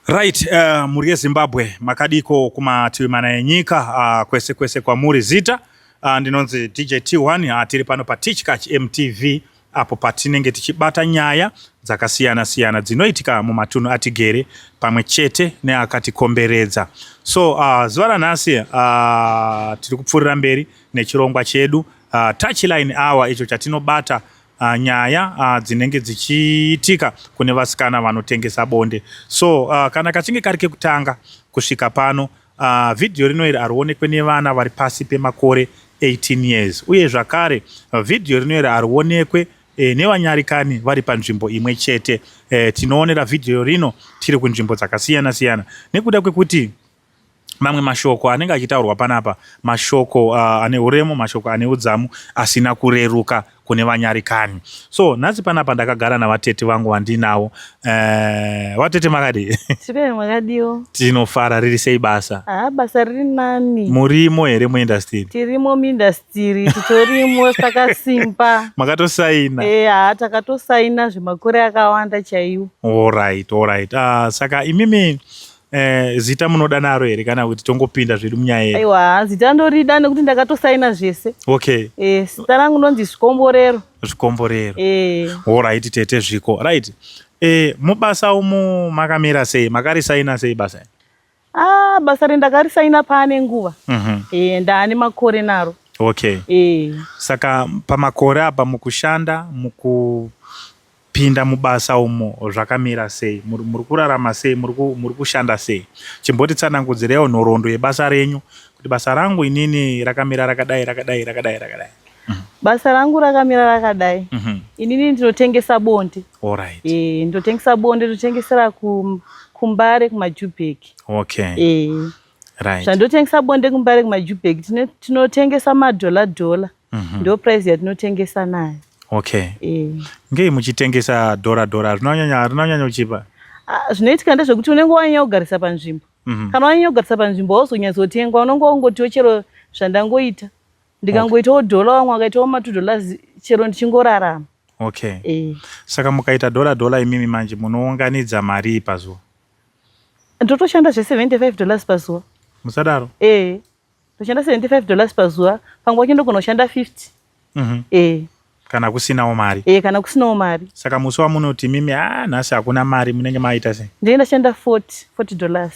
Right, mhuri yeZimbabwe makadiko kumativi mana enyika, kwese kwese kwamuri. Zita ndinonzi DJ T1. Tiri pano paTichkach MTV apo patinenge tichibata nyaya dzakasiyana siyana dzinoitika mumatunhu atigere pamwe chete neakatikomberedza. So zuva ranhasi tiri kupfuurira mberi nechirongwa chedu Touchline Hour, icho chatinobata nyaya dzinenge dzichiitika kune vasikana vanotengesa bonde. So kana kachinge kari kekutanga kusvika pano, vhidhiyo rino iri harionekwe nevana vari pasi pemakore 18 years, uye zvakare vhidhiyo rino iri harionekwe nevanyarikani vari panzvimbo imwe chete. Tinoonera vhidhiyo rino tiri kunzvimbo dzakasiyana siyana nekuda kwekuti mamwe mashoko anenge achitaurwa panapa mashoko ane uremu, mashoko ane udzamu asina kureruka kune vanyarikani. So nhasi panapa ndakagara navatete vangu vandinawo. Vatete, makadii? Tiri makadiwo. Tinofara. Riri sei basa? Ah, basa riri nani. Murimo here muindustry? Tirimo muindustry, titorimo takasimba. Makatosaina? E, haa, takatosaina zvemakore akawanda chaiwo. Alright. Saka imimi zita munoda naro here kana kuti tongopinda zvedu munyaya yedu? Aiwa, zita ndorida nekuti ndakatosaina zvese. E, zita rangu ndonzi Zvikomborero. Zvikomborero. E. Alright, tete Zviko. Right, mubasa umu makamira sei? Makarisaina sei basa? Ah, basa rendakarisaina paane nguva. E, ndaane makore naro. E. Saka pamakore apa mukushanda, mukupinda mubasa umo, zvakamira sei? Muri kurarama sei? Muri kushanda sei? Chimbotitsanangudzirewo nhoroondo yebasa renyu, kuti basa rangu inini rakamira rakadai, rakadai, rakadai, rakadai. Basa rangu rakamira rakadai. Inini ndinotengesa bonde. E, ndinotengesa bonde, ndotengesera kuMbare, kumaJubek. E. Zvandotengesa bonde kuMbare kumaJubek, tinotengesa madhola dhola. Ndo price yatinotengesa nayo. E. Ngei muchitengesa dhora dhora? Rinonyanya, rinonyanya kuchipa? Ah, zvinoitika ndezvekuti unenge wanyanya kugarisa panzvimbo. Kana wanyanya kugarisa panzvimbo, hauzonyatsotengwa, unenge wangotiwo chero zvandangoita, ndikangoitawo dhola, vamwe vakaitawo ma$2, chero ndichingorarama. E. Saka mukaita dhola dhola imimi manje munounganidza mari pazuva? Ndotoshanda zve$75 pazuva. Musadaro. E, ndoshanda $75 pazuva, pamwe wacho ndogona kushanda 50. E. Kana kusinawo mari? E, kana kusinawo mari. Saka musi wamunoti mimi, a, nhasi hakuna mari, munenge maita sei? Ndinenge ndashanda 40 $40.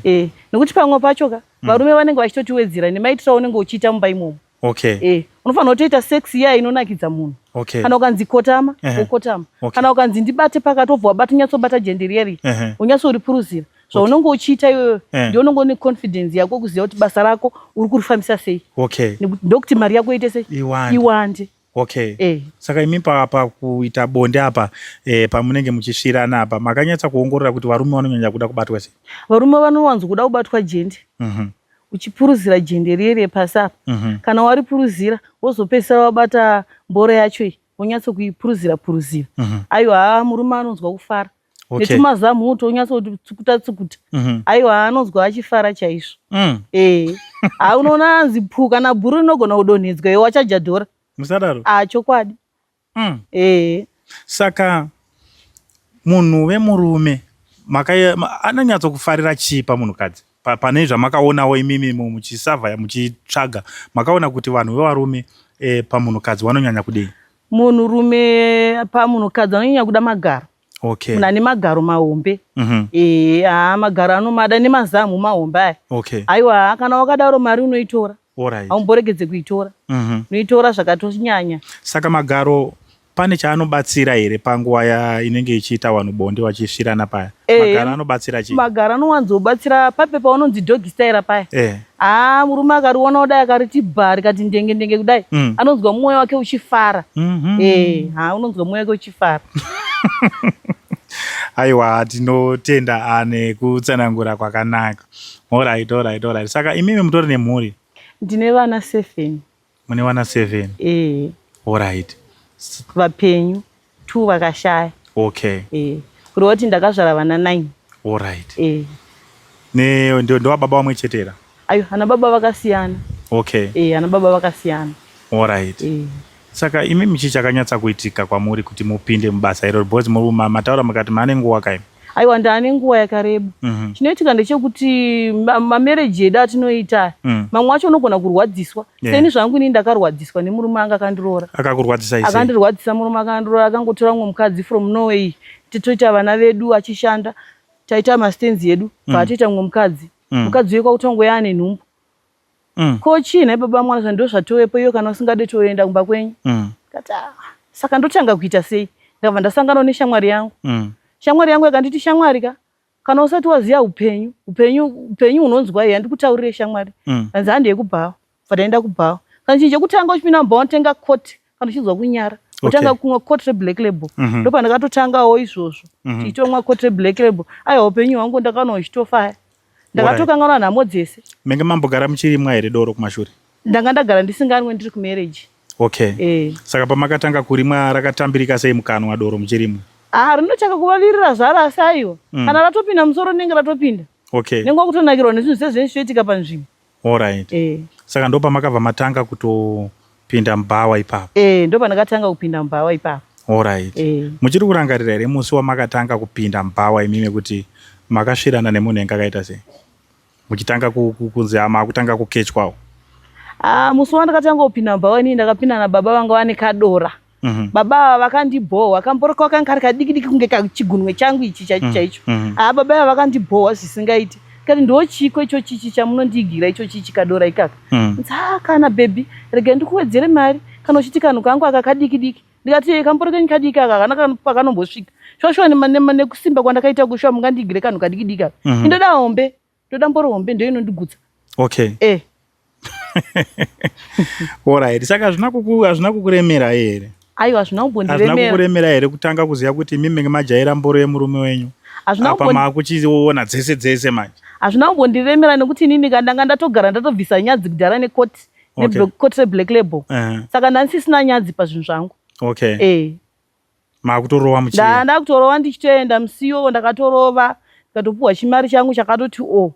E, nekuti pamwe pacho ka, varume vanenge vachitotiwedzera nemaitiro aunenge uchiita mumba imomo. E, unofanira kutoita sex iya inonakidza munhu. Kana ukanzi kotama, wokotama. Kana ukanzi ndibate pakati, wobva wabata, unyatsobata jende riyeri, unyatsoripuruzira zvaunenge uchiita iyoyo. Ndio unenge une confidence yako kuziva kuti basa rako uri kurifambisa sei. Ndokuti mari yako iite sei? Iwande. Iwande. E. Saka imi pakuita bonde apa, pamunenge muchisvirana apa, makanyatsa kuongorora kuti varume vanonyanya kuda kubatwa sei? Varume vanowanzo kuda kubatwa jende. Uchipuruzira jende riye pasi apa. Kana waripuruzira, wozopedzisira wabata mboro yacho iyi, wonyatsokuipuruzira puruzira. Aiwa, haa, murume anonzwa kufara. Netumazamu tonyatsotsukuta tsukuta. Aiwa, anonzwa achifara chaizvo. E, ha, unoona anzi pu, kana bhuru rinogona kudonhedzwa iwe wachaja dhora. Musadaro. A, chokwadi. E. Saka munhu wemurume anonyatsokufarira chii pamunhukadzi? Pane zvamakaonawo imimi muchisavhaya, muchitsvaga, makaona kuti vanhu vevarume pamunhukadzi vanonyanya kudei? Munhurume pamunhukadzi anonyanya kuda magaro. Munhu ane magaro mahombe. E, haa, magaro anomada nemazamu mahombe aya. Aiwa, kana wakadaro mari unoitora. Haumboregedze kuitora. Unoitora zvakatonyanya. Saka magaro pane chaanobatsira here panguva inenge ichiita vanhu bonde, vachisvirana paya? Eh, magaro anobatsira chii? Magaro anowanzobatsira pape paunonzi doggy style paya. Haa, murume akariona kudai, akariti bha, rikati ndenge ndenge kudai, anonzwa mwoyo wake uchifara. E, ha, unonzwa mwoyo wake uchifara. Aiwa, tinotenda nekutsanangura kwakanaka. Alright. Saka imimi mutori nemhuri? Ndine vana 7. Mune vana 7? E. Vapenyu two, vakashaya. E, kureva kuti ndakazvara vana 9. E. Ne ndova baba vamwe chete here? Ayo, ana baba vakasiyana. E, ana baba vakasiyana. E. Saka imi chii chakanyatsa kuitika kwamuri kuti mupinde mubasa iroro? Because mataura mukati maane nguva kaimi. Aiwa, ndaane nguva yakareba. Chinoitika ndechekuti mamarriage edu atinoita, mamwe acho unogona kurwadziswa. Seni zvangu inini ndakarwadziswa nemurume anga akandiroora. Akakurwadzisa isei? Akandirwadzisa murume akandiroora, akangotora mumwe mukadzi from Norway, titoita vana vedu achishanda, taita mastands edu, paatoita mumwe mukadzi. Mukadzi uye kwakutongoya ane nhumbu. Ko chii nhai baba mwana, ndo zvatovepo iyo, kana usingade toenda kumba kwenyu. Ndikati, "Ah, saka ndotanga kuita sei?" Ndakabva ndasanganawo neshamwari yangu. Shamwari yangu yakanditi, "Shamwari ka, kana usati waziva upenyu, upenyu hunonzwa iya, ndikutaurire shamwari." Kanzi, "Handei kubhawa." Bva ndaenda kubhawa. Kana chinhu chekutanga uchipinda mubhawa, unotenga quart kana uchinzwa kunyara, utanga kumwa quart reBlack Label. Ndopandakatotangawo izvozvo, tichitomwa quart reBlack Label. Aiwa, upenyu hwangu ndakaona huchitofaya, ndakatokanganwa nhamo dzese. Menge mambogara muchirimwa here doro kumashure? Ndanga ndagara ndisinganwe ndiri kumarriage. Eh. Saka pamakatanga kurimwa, rakatambirika sei mukanwa doro muchirimwa? Ah, rinotanga kuvavirira zvaro, asi aiwa, kana ratopinda musoro rinenge ratopinda. Nenge wakutonakirwa nezvinhu zvese zvinenge zvichitoitika panzvimbo. Alright. Eh. Saka ndo pamakabva matanga kutopinda mubhawa ipapo? Eh, ndo pandakatanga kupinda mubhawa ipapo. Alright. Eh. Muchiri kurangarira here musi wamakatanga kupinda mubhawa imimi, kuti makasvirana nemunhu enge akaita sei, muchitanga kunzi makutanga kukechwawo? Ah, musi wandakatanga kupinda mubhawa inini, ndakapinda nababa vanga vane kadora. Baba ava vakandibhohwa, kamboro kanga kari kadiki diki kunge kachigunwe changu ichi chaicho chaicho. Ah, baba ava vakandibhohwa zvisingaiti. Kati, "Ndo chiko icho chichi chamunondiigira icho chichi kadora ikaka?" Nzi, "Ah, kana baby, regai ndikuwedzere mari kana uchiti kanhu kangu aka kadiki diki." Ndikati, "Kamboro kenyu kadiki aka kana pakanombosvika shosho nekusimba kwandakaita kushuwa, mungandiigire kanhu kadiki diki aka? Indoda hombe, ndoda mboro hombe, ndo inondigutsa." Eh. Alright, saka hazvina kukuremera here? Aiwa, hazvina Hazvina kumbondiremera. kukuremera here kutanga kuziva kuti imi menge majaira mboro yemurume wenyu, Hazvina apa maakuchiona dzese dzese manje? Hazvina kumbondiremera nekuti inini kandanga ndatogara ndatobvisa nyadzi kudhara nequart, nequart reBlack Label. Saka ndandisisina nyadzi pazvinhu zvangu. Eh. Maakutorova muchiya? Ndanda kutorova ndichitoenda. Musiwo ndakatorova, ndikatopuhwa chimari changu chakatoti o.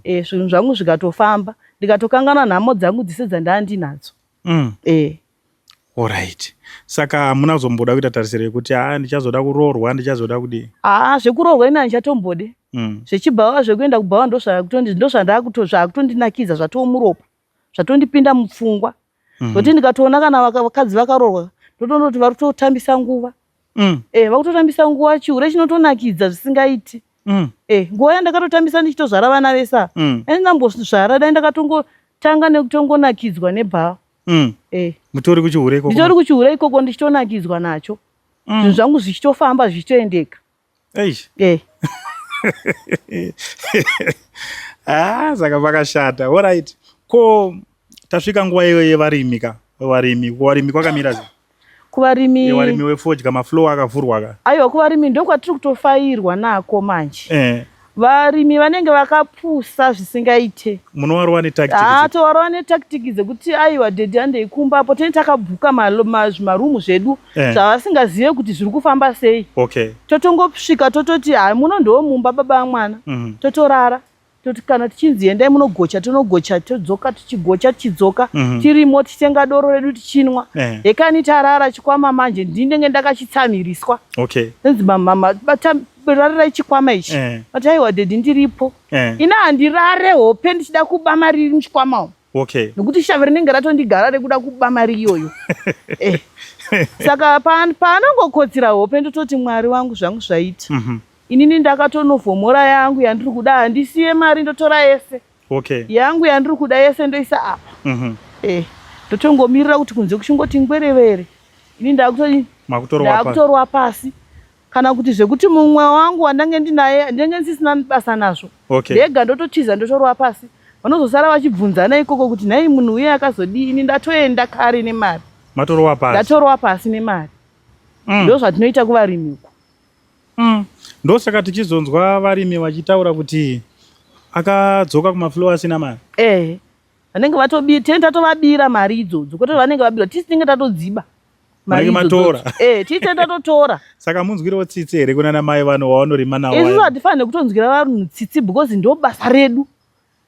Eh, zvinhu zvangu zvikatofamba, ndikatokanganwa nhamo dzangu dzese dzandaa ndinadzo. Eh. Alright, saka hamuna kuzomboda kuita tarisiro yekuti a ndichazoda kuroorwa, ndichazoda kudii? Haa, zvekuroorwa ini handichatombode. Zvechibhawa, zvekuenda kubhawa, ndozvakutondinakidza, zvatomuropa, zvatondipinda mupfungwa, zvokuti ndikatoona kana vakadzi vakaroorwa, ndotonoti vari kutotambisa nguva. Eh, vakutotambisa nguva, chihure chinotonakidza zvisingaiti. Eh, nguva yandakatotambisa ndichitozvara vana vese ava, dai ndambozvara, dai ndakatongotanga nekutongonakidzwa nebhawa. Eh. Mutori kuchihure ikoko? Nditori kuchihure ikoko, ndichitonakidzwa nacho, zvinhu zvangu zvichitofamba, zvichitoendeka. Eish. Eh. Ah, saka pakashata. Alright, ko tasvika nguva iyo yevarimi ka, varimi, kuvarimi kwakamira sei? Kuvarimi? Varimi wefodya, mafloor akavhurwa ka. Aiwa, kuvarimi ndokwatiri kutofairwa nako manje. Varimi vanenge vakapusa zvisingaite. Munovarova netactic? Ah, tovarova netactic dzekuti, "Aiwa daddy, handei kumba." Apo tinenge takabhuka zvimarumu zvedu zvavasingazive kuti zviri kufamba sei. Totongosvika, tototi, "Hai, muno ndo mumba baba vamwana." Totorara, toti kana tichinzi endai munogocha, tonogocha, todzoka, tichigocha, tichidzoka. Tirimo tichitenga doro redu, tichinwa. Hekani tarara, chikwama manje ndinenge ndakachitsamiriswa. Nzi, "Mama, rarirai chikwama ichi." Ati, "Aiwa daddy, ndiripo." Ina handirare hope ndichida kuba mari iri muchikwama umu, nekuti shave rinenge ratondigara rekuda kuba mari iyoyo. Saka paanongokotsira hope, ndototi, "Mwari wangu, zvangu zvaita." Inini ndakatonovhomora yangu yandiri kuda, handisiye mari, ndotora yese yangu yandiri kuda yese, ndoisa apa. Ndotongomirira kuti kunze kuchingoti ngwerevere, ini ndakutodi Makutorwa pasi. Ndakutorwa pasi, kana kuti zvekuti mumwe wangu wandange ndinaye, ndinenge ndisisina basa nazvo. Ndega ndototiza, ndotorwa pasi. Vanozosara vachibvunzana ikoko kuti, "Nhai, munhu uye akazodii?" Ini ndatoenda kare nemari. Matorwa pasi. Ndatorwa pasi nemari. Ndo zvatinoita kuvarimi uku. Ndosaka tichizonzwa varimi vachitaura kuti akadzoka kumafloor asina mari. Eh, vanenge vatobi, tenge tatovabira mari idzodzo, kwete vanenge vabirwa, tisi tinenge tatodziba mari Vanenge idzodzo. matora. Eh, tisi tinenge tatotora. Saka munzwirewo tsitsi here kunana mai vano wavanorima navo? Isusu hatifaniri kutonzwira vanhu tsitsi, because ndo basa redu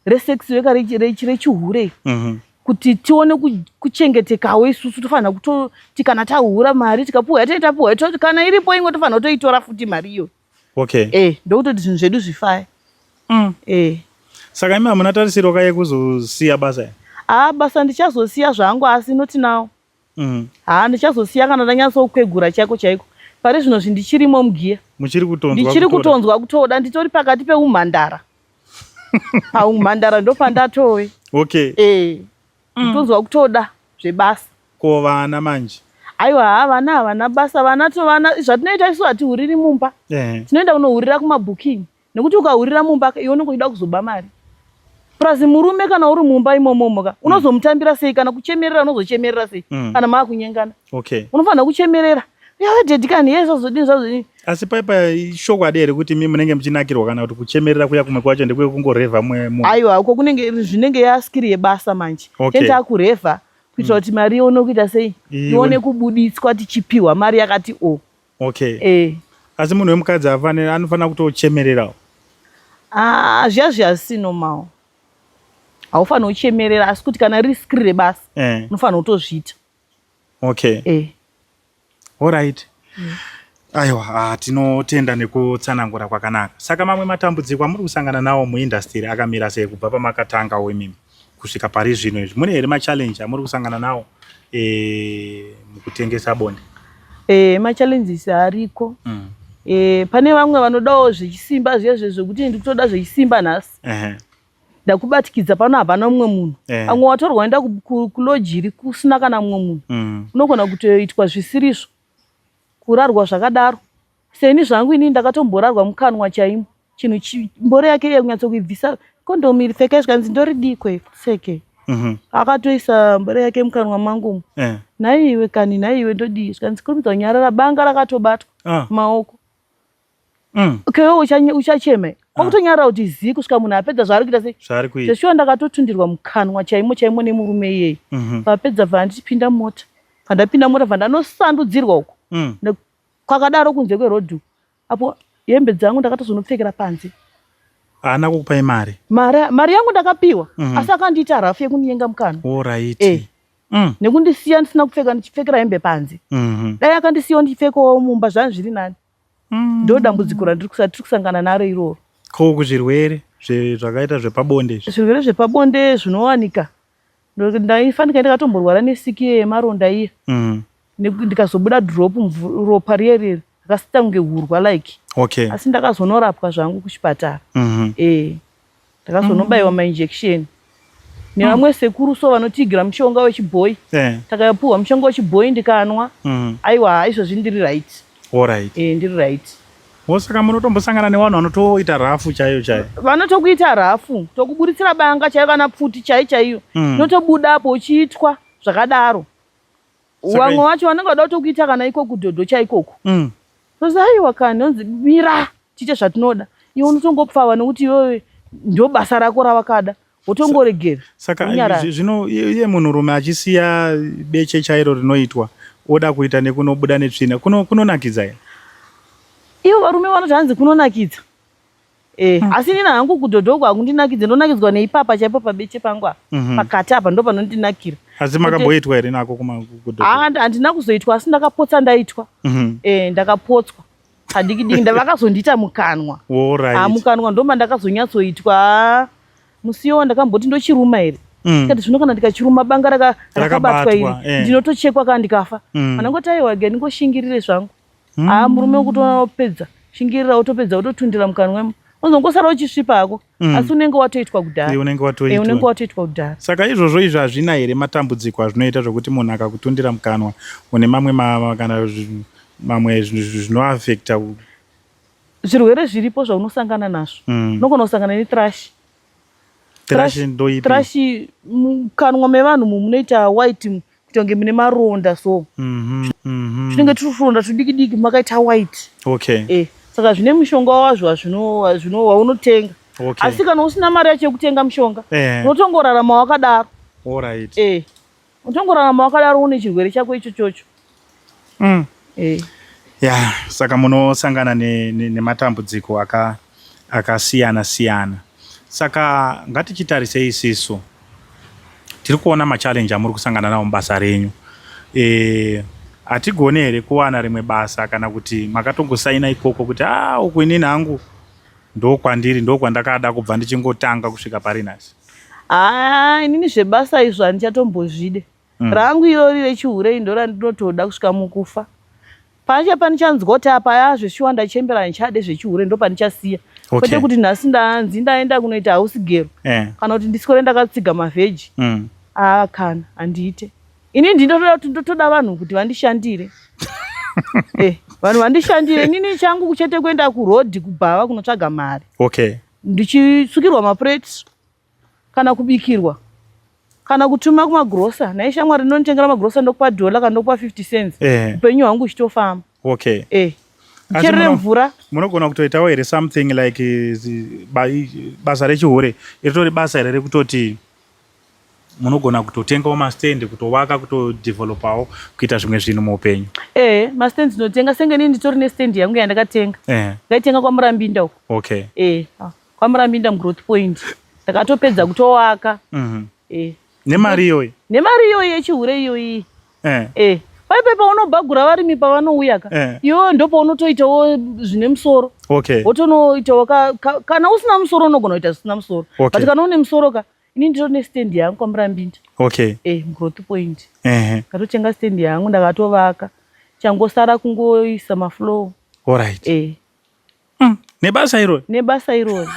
resex worker, rechihure, kuti tione kuchengetekawo. Isusu tofanira kutoti kana tahura mari tikapuhwa yatinenge tapuhwa, toti kana iripo imwe tofanira kutoitora futi mari iyoyo. Okay. Eh, ndokutoti zvinhu zvedu zvifaye. Eh. Saka imi hamuna tarisiro ka yekuzosiya basa iri? Haa basa ndichazosiya zvangu asi not now. Haa ndichazosiya kana ndanyatsokwegura chaiko chaiko. Pari zvino zvi ndichirimo mugiya. Muchiri kutonzwa Ndichiri kutoda? kutonzwa kutoda nditori pakati peumhandara. Paumhandara ndopandatove. Okay. Eh. Nditonzwa kutoda zvebasa. Ko vana manje? Aiwa haa vana havana basa vana tovana zvatinoita isu hatihuriri mumba. Tinoenda kunohurira kumabooking nekuti ukahurira mumba iwe unenge uchida kuzoba mari. Plus murume kana uri mumba imomomo ka unozomutambira sei kana kuchemerera unozochemerera sei kana maakunyengana. Okay. Unofanira kuchemerera. Yawe daddy kani yes zvazodini zvazodini. Asi paipa ishokwadi here kuti imi munenge muchinakirwa kana kuti kuchemerera kuya kumwe kwacho ndekwe kungorevha munhu? Aiwa uko kunenge zvinenge yaskiri yebasa manje. Okay. Tenge takurevha kuitira kuti mari ione kuita sei ione kubuditswa tichipiwa mari yakati o. Okay. Eh. Asi munhu wemukadzi anofanira kutochemererawo. Ah, zviya zviya zvisi normal. Haufaniri kuchemerera asi kuti kana riri skiri rebasa unofanira kutozviita. Okay. Eh. Alright. Aiwa, tinotenda nekutsanangura kwakanaka. Saka mamwe matambudziko amuri kusangana nawo muindustry akamira sei kubva pamakatangawo imimi kusvika pari zvino izvi? Mune here machallenge amuri kusangana nawo mukutengesa bonde? Eh, machallenges ariko. Eh, pane vamwe vanodawo zvechisimba zviya zviya zvekuti ndikutoda zvechisimba nhasi. Ndakubatikidza pano hapana mumwe munhu. Vamwe watorwa waenda kulodge iri kusina kana mumwe munhu. Unogona kutoitwa zvisirizvo. Kurarwa zvakadaro. Seni zvangu inini ndakatomborarwa mukanwa chaimo. Chinhu mboro yake iye kunyatsokuibvisa kondomu iri pfeka zvikanzi ndoridiko pfeke. Akatoisa mboro yake mukanwa mangu umu. Nhaiwe kani nhaiwe ndodii zvikanzi kurumidza kunyarara banga rakatobatwa maoko. Kewe uchachema. Kwakutonyarara kuti zii kusvika munhu apedza zvaari kuita sei. Zvaari kuita. Zveshuwa ndakatotundirwa mukanwa chaimo chaimo nemurume iyeye. Vapedza bva ndipinda mota. Pandapinda mota bva ndanosandudzirwa uko. Kwakadaro kunze kwerodhi uko. Apo hembe dzangu ndakatozonopfekera panze. Haana kukupai mari? Mari yangu ndakapiwa. Asi akandiita rafu yekunyenga mukanwa. Alright. Eh. Nekundisiya ndisina kupfeka ndichipfekera hembe panze. Dai akandisiyawo ndichipfekawo mumba zvanga zviri nani. Ndo dambudziko randiri tiri kusangana naro iroro. Ko kuzvirwere zvakaita zvepabonde izvi? Zvirwere zvepabonde zvinowanika. Ndaifanika ndakatomborwara nesiki yemaronda iya. Ndikazobuda drop ropa riye riye rakasita kunge hurwa like. Okay. Asi ndakazonorapwa zvangu kuchipatara. Eh. Ndakazonobayiwa mainjection. Nevamwe sekuru so vanotiigira mushonga wechibhoyi. Takapiwa mushonga wechibhoyi ndikanwa. Aiwa izvozvi ndiri right. Alright. Eh, ndiri right. Saka munotombosangana nevanhu vanotoita rafu chaiyo chaiyo? Vanotokuita rafu, tokuburitsira banga chaiyo kana pfuti chaiyo chaiyo. Inotobudapo uchiitwa zvakadaro. Vamwe vacho vanenge vada kutokuita kana iko kudhodho chaikoko. Tozi aiwa kani onzi mira tiite zvatinoda. Iwe unotongopfava nekuti iwewe ndo basa rako ravakada. Wotongoregera. Saka zvino iye munhurume achisiya beche chairo rinoitwa oda kuita nekunobuda netsvina kunonakidza here? Ivo varume vanoti hanzi kunonakidza. Eh, asi inini hangu kudhodho uku hakundinakidzi ndonakidzwa neipapa chaipo pabeche pangu apa. Pakati apa ndo panondinakira. Asi makamboitwa here nako kudhodho? Handina kuzoitwa asi ndakapotsa ndaitwa. Eh, ndakapotswa. Padiki diki ndavakazondiita mukanwa. Alright. Mukanwa ndo mandakazonyatsoitwa. Musiwo ndakamboti ndochiruma here. Ndikati zvino kana ndikachiruma banga rakabatwa iri ndinotochekwa kana ndikafa. Anangoti aiwa ge ndingoshingirire zvangu. Murume wekutoona wapedza shingirira wotopedza wototundira mukanwa unozongosara uchisvipa hako asi unenge watoitwa kudhara. Unenge watoitwa. Unenge watoitwa kudhara. Saka izvozvo izvi hazvina here matambudziko azvinoita zvokuti munhu akakutundira mukanwa une mamwe kana mamwe zvinoafecta? Zvirwere zviripo zvaunosangana nazvo. Unogona kusangana nethrush. Thrush ndoipi? Thrush mukanwa mevanhu munoita white kuita kunge mune maronda so. Zvinenge turonda tudiki diki makaita white. Okay. Eh, saka zvine mushonga wazvo zvino waunotenga. Okay. Asi kana usina mari yacho yekutenga mushonga, unotongorarama wakadaro. Alright. Eh. Unotongorarama wakadaro une chirwere chako ichochocho. Eh. Ya, saka munosangana nematambudziko akasiyana siyana. Saka ngatichitarisei isisu. Tiri kuona machallenge amuri kusangana nawo mubasa renyu. Hatigone here kuwana rimwe basa kana kuti makatongosaina ikoko kuti a ah, uku inini hangu ndokwandiri ndokwandakada kubva ndichingotanga kusvika pari nhasi? Haa, inini zvebasa izvo handichatombozvide. Rangu irori rechihure ndorandinotoda kusvika mukufa. Pacha panichanzwa kuti apa ya zveshuwa ndachembera handichade zvechihure ndopandichasiya. Okay. Kwete kuti nhasi ndanzi ndaenda kunoita house girl kana kuti ndiswere ndakatsiga mavheji. Ah, kana handiite. Ini ndinotoda kuti ndotoda vanhu kuti vandishandire. Vanhu vandishandire. Inini changu chete kuenda kuroad kubhava kunotsvaga mari. Okay. Ndichisukirwa mapureti kana kubikirwa kana kutuma kumagrosa. Nhai shamwari, ndinonditengera magrosa ndokupa dollar kana ndokupa 50 cents. Upenyu hwangu uchitofamba. Okay. Asi Cherere mvura. Munogona kutoitawo here something like basa rechihure ritori basa here rekutoti munogona kutotengawo mastand, kutovaka, kutodevelopawo, kuita zvimwe zvinhu muupenyu? Mastands ndinotenga senge inini nditori nestand yangu yandakatenga. Ndaitenga kwaMurambinda uko. Okay. KwaMurambinda muGrowth Point. Ndakatopedza kutovaka. Nemari iyoyi? Nemari iyoyi yechihure iyoyi. Paipai paunobhagura varimi pavanouya ka. Iwewe ndopaunotoitawo zvine musoro. Okay. Wotonoitawo kana usina musoro unogona kuita zvisina musoro. Okay. But kana une musoro ka, ini nditori nestand yangu kwaMurambinda. Okay. Growth Point. Ndakatotenga stand yangu ndakatovaka. Changosara kungoisa mafloor. All right. Nebasa irori? Nebasa irori.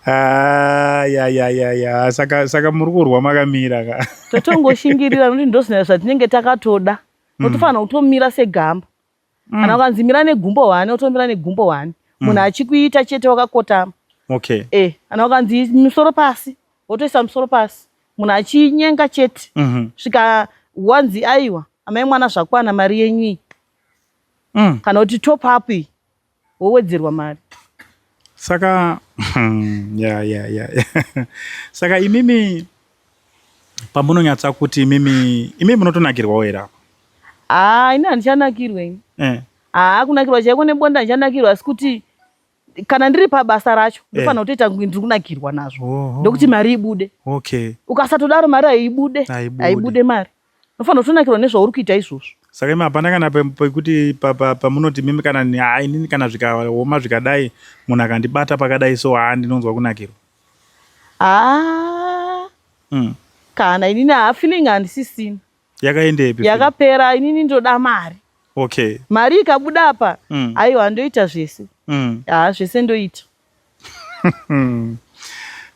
Ah, ya ya ya ya saka muri kurwa makamira ka. Totongoshingirira nokuti ndozvina zvatinenge takatoda. Unotofanira kutomira segamba. Kana ukanzi mira negumbo 1, wotomira negumbo 1. Munhu achikuita chete wakakotama. Okay. Kana ukanzi musoro pasi, wotoisa musoro pasi. Munhu achinyenga chete. Svika wanzi aiwa, amai mwana zvakwana mari yenyu iyi. Kana kuti top up iyi, wowedzerwa mari. Saka ya ya ya. Saka imimi pamunonyatsa kuti imimi munotonakirwawo here apo? Ah, ini handichanakirwe ini. Ah, kunakirwa chaiko nebonde handichanakirwa, asi kuti kana ndiri pabasa racho ndofanira kutoita kunge ndiri kunakirwa nazvo. Ndokuti mari ibude. Okay. Ukasatodaro mari haibude. Haibude. Haibude mari. Unofanira kutonakirwa nezvauri kuita izvozvo. Saka imi hapana kana pekuti pamunoti mimi kana inini kana zvikaoma zvikadai munhu akandibata pakadai so haa ndinonzwa kunakirwa. Ah. Kana inini haa feeling handisisina. Yakaendepi? Yakapera, inini ndoda mari. Okay. Mari ikabuda apa, aiwa ndoita zvese. Haa zvese ndoita.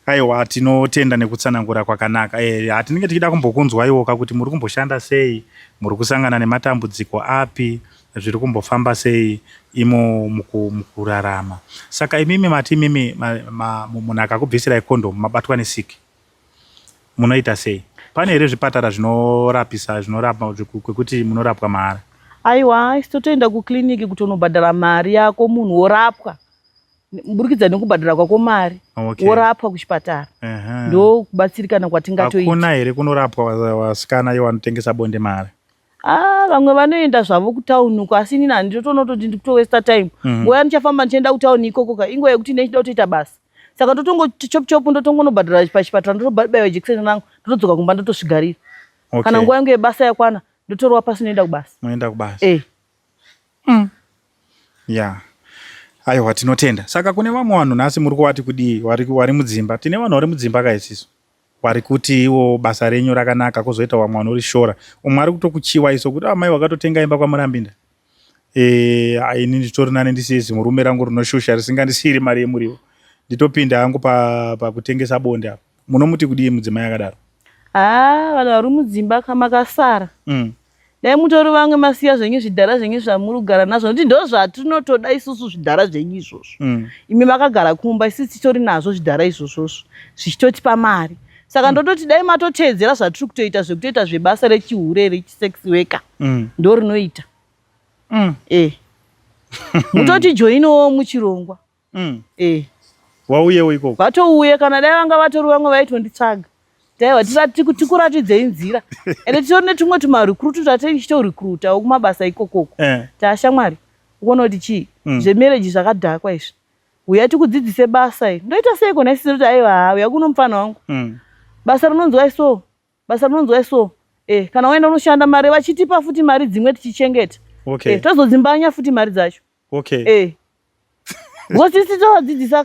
Aiwa tinotenda nekutsanangura kwakanaka. Hatinenge tichida kumbokunzwaiwoka kuti muri kumboshanda sei, muri kusangana nematambudziko api, zviri kumbofamba sei imo mukurarama. Saka imimi mati imimi munhu akakubvisirai condom mabatwa nesiki. Munoita sei? Pane here zvipatara zvinorapisa, zvinorapa kwekuti munorapwa mahara? Aiwa, isu totoenda kukliniki kutonobhadhara mari yako munhu worapwa. Kuburikidza nekubhadhara kwako mari, Okay. worapwa kuchipatara. Ndokubatsirikana kwatingatoita. Hakuna here kunorapwa vasikana ivo vanotengesa bonde mahara? Ah, vamwe vanoenda zvavo kutauni uko, asi inini handitotoona kutoti ndikutowesta time. Nguva yandichafamba ndichienda kutauni ikoko ka, inguva yekuti ndinenge ndichida kutoita basa. Saka ndotongo chop chop ndotongonobhadhara pachipatara, ndotobaiwa jekiseni rangu, ndotodzoka kumba ndotosvigarira. Okay. Kana nguva yangu yebasa yakwana, ndotorwa pasi ndoenda kubasa. Moenda kubasa. Yeah. Aiwa tinotenda. Saka kune vamwe vanhu nhasi muri kuvati kudii vari mudzimba? Tine vanhu vari mudzimba ka isisu. Vari kuti iwo basa renyu rakanaka, kozoita vamwe vanorishora. Umwe ari kutokuchiwa iso kuti amai wakatotenga imba kwaMurambinda. Ini nditori nani ndisiye zimurume rangu rinoshusha risingandisiyiri mari yemuriwo. Nditopinda hangu pakutengesa bonde apa. Munomuti kudii mudzimai akadaro? Ah, vanhu vari mudzimba kamakasara. Dai mutori vamwe masiya zvenyu zvidhara zvenyu zvamuri kugara nazvo, nokuti ndo zvatinotoda isusu zvidhara zvenyu izvozvo. Imi makagara kumba, isusu titori nazvo zvidhara izvozvozvo zvichitotipa mari. Saka ndototi dai matoteedzera zvatiri kutoita zvekutoita zvebasa rechihure rechisex worker. Ndo rinoita. Mutoti joinowo muchirongwa. Wauyewo ikoko. Vatouye, kana dai vanga vatori vamwe vaitonditsvaga. Taiwa tikuratidzei nzira. Ende titori netumwe tumarecruit twatichitorecruitawo kumabasa ikokoko. Taashamwari, unoona kuti chii? Zvemarriage zvakadhakwa izvi. Uya tikudzidzise basa iri. Ndoita sei kona isisi? Ndoti aiwa, uya kuno mufana wangu. Basa rinonzwa iso. Basa rinonzwa iso. Eh, kana waenda unoshanda mari vachitipa futi mari dzimwe tichichengeta. Okay. Eh, tozodzimbanya futi mari dzacho. Okay. Eh. Because isi tovadzidzisa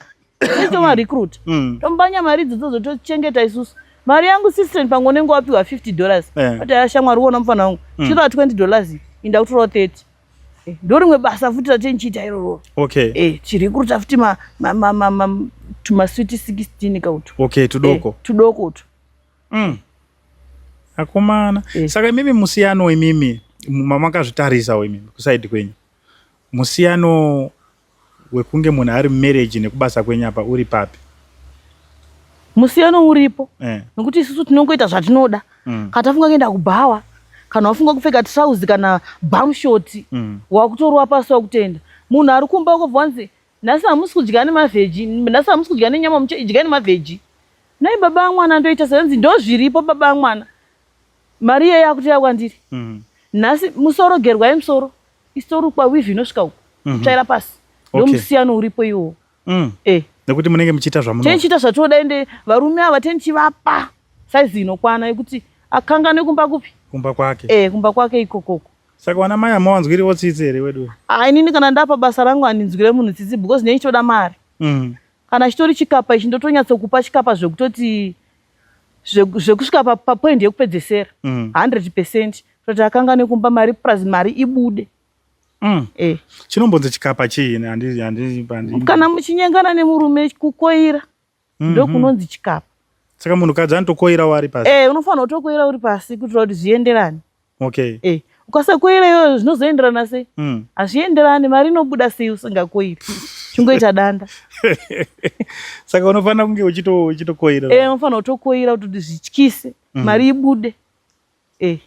tomarecruit. Tombanya mari idzodzo tochengeta isusu. Mari yangu sister pamwe unenge wapiwa 50 dollars. Eh. Ati aya shamwari uona mufana wangu. Chitora 20 dollars inda kutorawo 30. Eh, ndorimwe basa futi ratenichiita iroro. Okay. Eh, tichirecruita futi ma ma ma ma, ma tumasweet 16 kautu. Okay, tudoko. Eh, tudoko utu. Akomana. Eh. Saka imimi musiyano imimi mamakazvitarisawo imimi kusaidi kwenyu. Musiyano wekunge munhu ari mumarriage nekubasa kwenyu apa uri papi? Musiyano uripo. Eh. Nekuti isusu tinongoita zvatinoda. Kana tafunga kuenda kubhawa, kana wafunga kupfeka trouse kana bum short, wakutorwa pasi wakutenda. Munhu ari kumba ukobva wanzi nhasi hamusi kudya nemavheji, nhasi hamusi kudya nenyama, muchidya nemavheji. Nhai baba amwana ndoita seanzi ndozviripo baba amwana. Mari iyeyo yakutoya kwandiri. Nhasi musoro gerwai musoro. Isorukwa weave inosvika uku. Kutsvaira pasi. Okay. Ndomusiyano uripo iwowo. Eh. Nekuti munenge muchiita zvamunoda. Tenichiita zvatoda ende varume ava tenichivapa saizi inokwana yekuti akanganwe kumba kupi? Kumba kwake. Eh, kumba kwake ikokoko. Saka vana mai hamawanzwiriwo tsitsi here wedu? Ah, inini kana ndapa basa rangu handinzwire munhu tsitsi because ndinenge mari. Kana chitori chikapa ichi ndotonyatsokupa chikapa zvekutoti zvekusvika papoint yekupedzesera. 100% kutoti akanganwe kumba mari plus mari ibude. Eh. Chinombonzi chikapa chii? Handi handi handi. Kana muchinyengana nemurume kukoira ndokunonzi chikapa. Saka munhukadzi anotokoirawo ari pasi. Eh, unofanira kutokoira uri pasi kuitira kuti zvienderane. Okay. Eh, ukasakoira iyoyo zvinozoenderana sei? Hazvienderani, mari inobuda sei usingakoiri? Chingoita danda. Saka unofanira kunge uchitokoira. Eh, unofanira kutokoira kuti zvityise, mari ibude. Eh.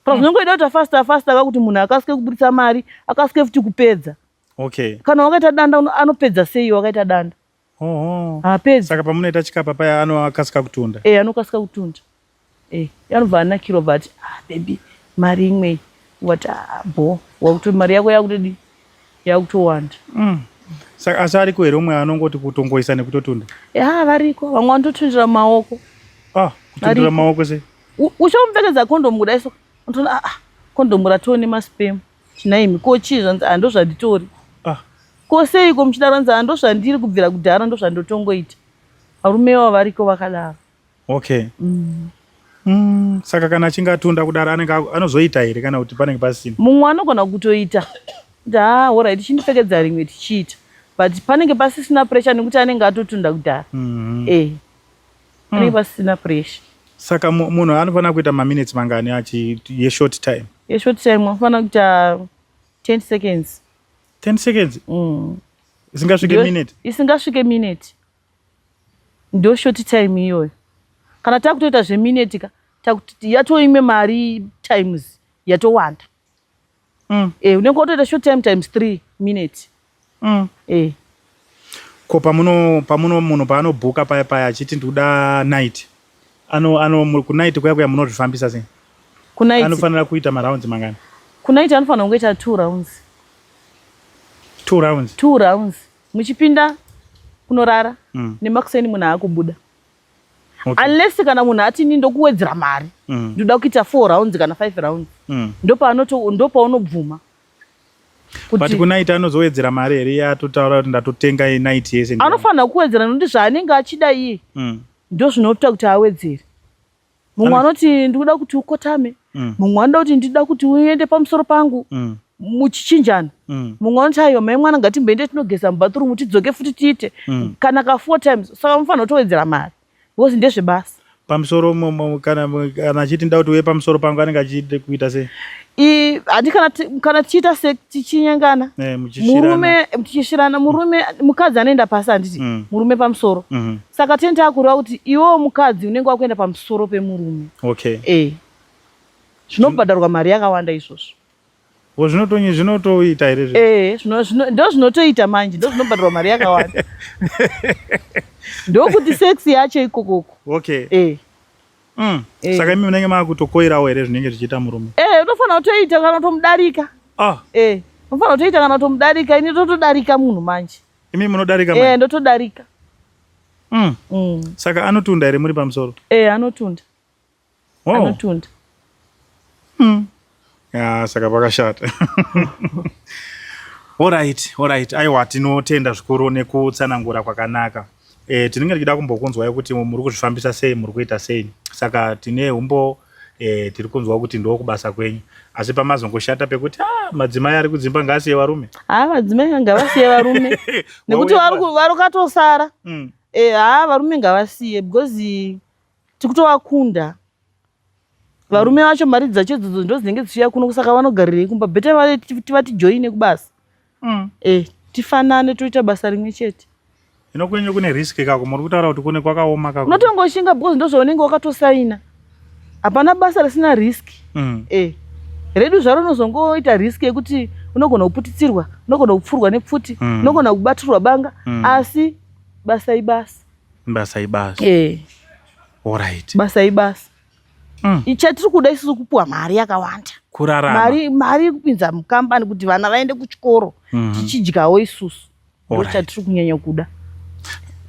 Plus unongoida kuita faster faster kakuti munhu akasike kuburitsa mari, akasike futi kupedza. Okay. Kana wakaita danda anopedza sei wakaita danda? Oho. Haapedzi. Saka pamunoita chikapa paya anokasika kutunda. Eh, anokasika kutunda. Eh, anobva anakirwa bva ati ah baby mari imwe wati ah bo wakuti mari yako yakutodi yakutowanda. Saka asi ariko here umwe anongoti kutongoisa nekutotunda? Eh, ah variko vamwe vanototundira maoko. Ah, kutundira Variko. maoko sei? Uchamupfekedza kondomu kudai so unotoona ah ah kondomu ratoo nemasperm chinaimi ko chii zvanzi ah ndozvanditori. Ah. Ko seiko muchidaro hanzi ah ndozvandiri kubvira kudhara ndozvandotongoita. Varume ivavo variko vakadaro. Okay. Saka kana achinge atunda kudaro anenge anozoita here kana kuti panenge pasina? Mumwe anogona kutoita kuti ah alright chindipfekedza rimwe tichiita but panenge pasisina pressure nekuti anenge atotunda kudhara. Eh. Panenge pasisina pressure. Saka munhu anofanira kuita maminutes mangani achi yeshort time? Yeshort time anofanira kuita 10 seconds. 10 seconds? Isingasvike minute? Isingasvike minute. Ndo short time iyoyo. Kana takutoita zveminute ka takuti yatoimwe mari times yatowanda. Eh, unenge watoita short time times 3 minutes. Eh. Ko pamuno munhu paanobhuka paya paya achiti ndikuda night. Ano kunight kuya kuya munozvifambisa sei? Kunight. Anofanira kuita marounds mangani? Kunight anofanira kungoita 2 rounds. 2 rounds? 2 rounds. Muchipinda kunorara nemakuseni munhu aakubuda. Okay. Unless kana munhu ati ini ndokuwedzera mari. Ndoda kuita 4 rounds kana 5 rounds. Ndopaunobvuma. But kunight anozowedzera mari here iye atotaura kuti ndatotenga night yese? Anofanira kuwedzera nekuti zvaanenge achida iye ndozvinoita kuti awedzere. Mumwe anoti ndikuda kuti ukotame. Mumwe anoda kuti ndida kuti uende pamusoro pangu. Muchichinjana. Mumwe anoti aiwa mai mwana ngatimboende tinogeza mubathroom tidzoke futi tiite. Kana ka 4 times. Saka unofanira kutowedzera mari. Because ndezvebasa. Pamusoro kana achiti nda kuti uye pamusoro pangu anenge achiita kuita sei? Handi kana tichiita se tichinyengana. Eh, muchisvirana. Murume tichisvirana, murume mukadzi anoenda pasi handiti? Murume pamusoro. Saka tenge takureva kuti iwewo mukadzi unenge wakuenda pamusoro pemurume. Okay. Eh. Zvinobhadharwa mari yakawanda izvozvo. Wo zvinotoita here zve? Eh, ndo zvinotoita manje, ndo zvinobhadharwa mari yakawanda. Ndokuti sex yacho ikokoko. Okay. Eh. Eh. Saka imi munenge makutokoirawo here zvinenge zvichiita murume? Eh, unofanira kutoita kana kutomudarika. Ah. Eh, unofanira kutoita kana kutomudarika, ini totodarika munhu manje. Imi munodarika Eh, manje? ndotodarika. Saka anotunda here muri pamusoro? Eh, anotunda. Oh. Anotunda. Ya, saka pakashata. Alright, alright. Aiwa, tinotenda zvikuru nekutsanangura kwakanaka. E, tinenge tichida kumbokunzwai kuti muri kuzvifambisa sei, muri kuita sei. Saka tine humbo e, tiri kunzwa kuti ndokubasa kwenyu. Asi pamazongoshata pekuti ah, madzimai ari kudzimba ngaasiye varume. Haa madzimai ngavasiye varume nekuti vari katosara. E, haa varume ngavasiye because tikutovakunda. Varume vacho mari dzacho idzodzo ndo dzinenge dzichiuya kuno saka vanogarirei kumba better tivatijoine kubasa. E, tifanane toita basa rimwe chete. Ino kwenyu kune risk kako, muri kutaura kuti kune kwakaoma kako. Unotongoshinga because ndozvaunenge wakatosaina. Hapana basa risina risk. E, redu zvaro unozongoita risk yekuti unogona kuputitsirwa, unogona kupfurwa nepfuti, unogona kubatirwa banga, asi basa ibasa. Basa ibasa. E. Alright. Basa ibasa. Chatiri kuda isusu kupuwa mari yakawanda. Kurarama. Mari mari yekupinza mukambani kuti vana vaende kuchikoro. Tichidyawo isusu. Ndo chatiri kunyanya kuda.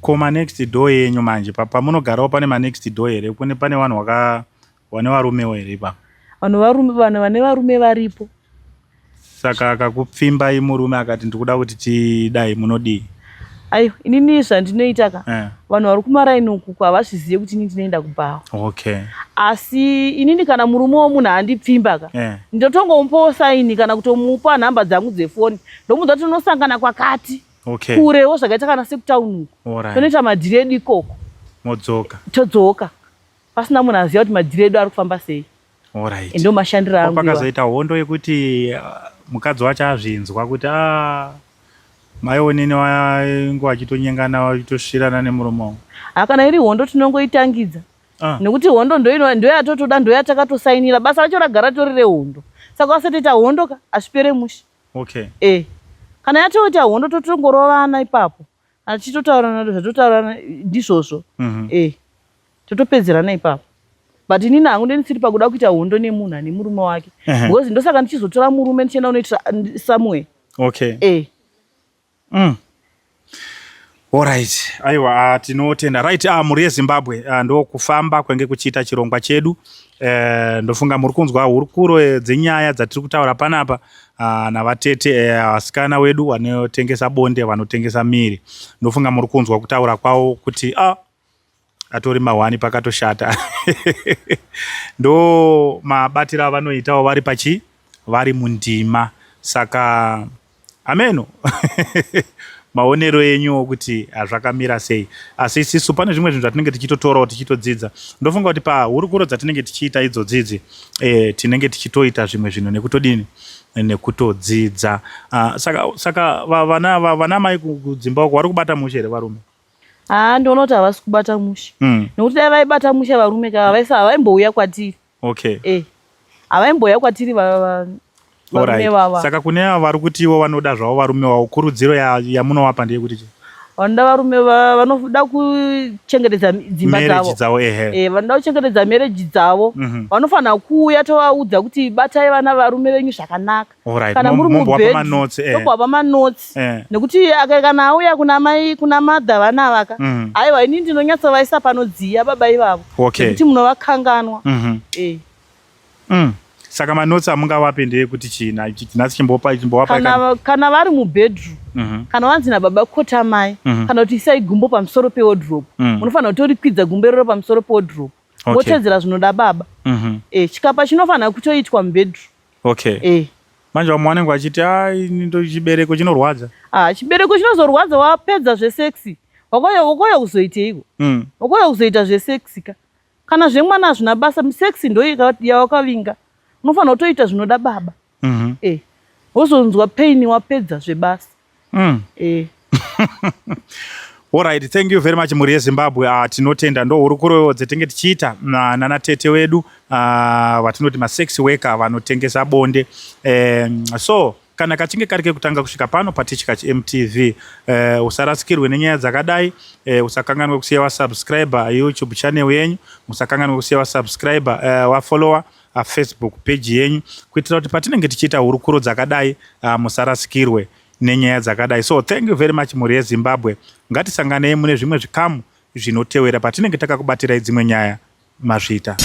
Ko ma next door yenyu manje pamunogarawo pane ma next door here? Kune pane vanhu vaka vane varumewo here ipapo? Vanhu varume vanhu vane varume varipo. Saka akakupfimbai murume akati ndikuda kuti tidai munodii? Aiwa, inini zvandinoita ka. Vanhu vari kumaraini uku havazvizive kuti inini ndinoenda kubhawa. Okay. Asi inini kana murume womunhu andipfimba ka. Ndotongomupawo saini kana kutomupa nhamba dzangu dzefoni. Ndomuudza kuti tinosangana kwakati. Okay. Kurewo zvakaita kana sekutauni uku. Alright. Tonoita madhiri edu ikoko. Modzoka. Todzoka. Pasina munhu aziva kuti madhiri edu ari kufamba sei. Alright. Ndo mashandiro angu. Pakazoita hondo yekuti mukadzi wacho azvinzwa kuti ah mai onini vainge vachitonyengana vachitosvirana nemurume wangu. Ha kana iri hondo tinongoitangidza. Nekuti hondo ndoyatotoda ndoyatakatosainira basa racho ragara tori rehondo. Saka wasatoita hondo ka hazvipere mushe. Okay. E. Kana yatoita hondo totongorovana ipapo. Achitotaurana zvatotaurana ndizvozvo. E. Totopedzerana ipapo. But inini hangu ndendisiri pakuda kuita hondo nemunhu ane murume wake. Because ndosaka ndichizotora murume ndichienda kunoitira somewhere. Okay. E. Alright. Aiwa, tinotenda. Right, mhuri yeZimbabwe ndokufamba kwenge kuchiita chirongwa chedu. Ndofunga muri kunzwa hurukuro dzenyaya dzatiri kutaura panapa navatete vasikana wedu vanotengesa bonde, vanotengesa miri. Ndofunga muri kunzwa kutaura kwavo kuti atori mahwani pakatoshata. Ndo mabatiro avanoitawo vari pachi vari mundima. Saka ameno maonero enyu kuti zvakamira sei. Asi isisu pane zvimwe zvinhu zvatinenge tichitotorawo tichitodzidza. Ndofunga kuti pahurukuro dzatinenge tichiita idzodzidzi tinenge tichitoita zvimwe zvinhu nekutodini nekutodzidza. Saka vana mai kudzimba uko vari kubata mushe here varume? Haa ndoona kuti havasi kubata mushe. Nekuti dai vaibata mushe varume ka havaimbouya kwatiri. Okay. Havaimbouya kwatiri varume vava. Saka kune ava vari kuti ivo vanoda zvavo varume vavo, kurudziro yamunovapa ndeyekuti chii? Vanoda varume vanoda kuchengetedza dzimba dzavo. Dzavo ehe. Vanoda kuchengetedza marriage dzavo. Vanofanira kuuya tovaudza kuti batai vana varume venyu zvakanaka. Alright. Kana muri Mombowapa manotes. Tombowapa manotes. Nekuti kana auya kuna mai kuna mother vana vaka. Aiwa inini ndinonyatsovaisa panodziya baba ivavo. Okay. Nekuti munovakanganwa. Saka manotes amungavape ndeyekuti chii? Nhasi chimbowapa kana vari mubedroom. Kana vanzi nababa kotamai kana kuti isai gumbo pamusoro pewardrobe. Munofanira kutorikwidza gumbo iroro pamusoro pewardrobe. Motedzera zvinoda baba. Chikapa chinofanira kutoitwa mubedroom. Okay. Manje vamwe vanenge vachiti ai ndo chibereko chinorwadza. Chibereko chinozorwadza wapedza zvesexi. Wakauya kuzoiteiko? Wakauya kuzoita zvesexi ka. Kana zvemwana hazvina basa, sexi ndo yawakavinga. Unofanira kutoita zvinoda baba. Wozonzwa pain wapedza zvebasa. Alright, thank you very much mhuri yeZimbabwe. Tinotenda ndo hurukuro dzetinge tichiita nana tete wedu vatinoti ma sex worker vanotengesa bonde. So kana kachinge kari kekutanga kusvika pano paTichkach MTV, usarasikirwe nenyaya dzakadai. Usakanganwe kusiya wasubscriber YouTube channel yenyu, musakanganwe kusiya wasubscriber wafollower Facebook page yenyu, kuitira kuti patinenge tichiita hurukuro dzakadai musarasikirwe nenyaya dzakadai. So thank you very much mhuri yeZimbabwe. Ngatisanganei mune zvimwe zvikamu zvinotewera patinenge takakubatirai dzimwe nyaya. Mazvita.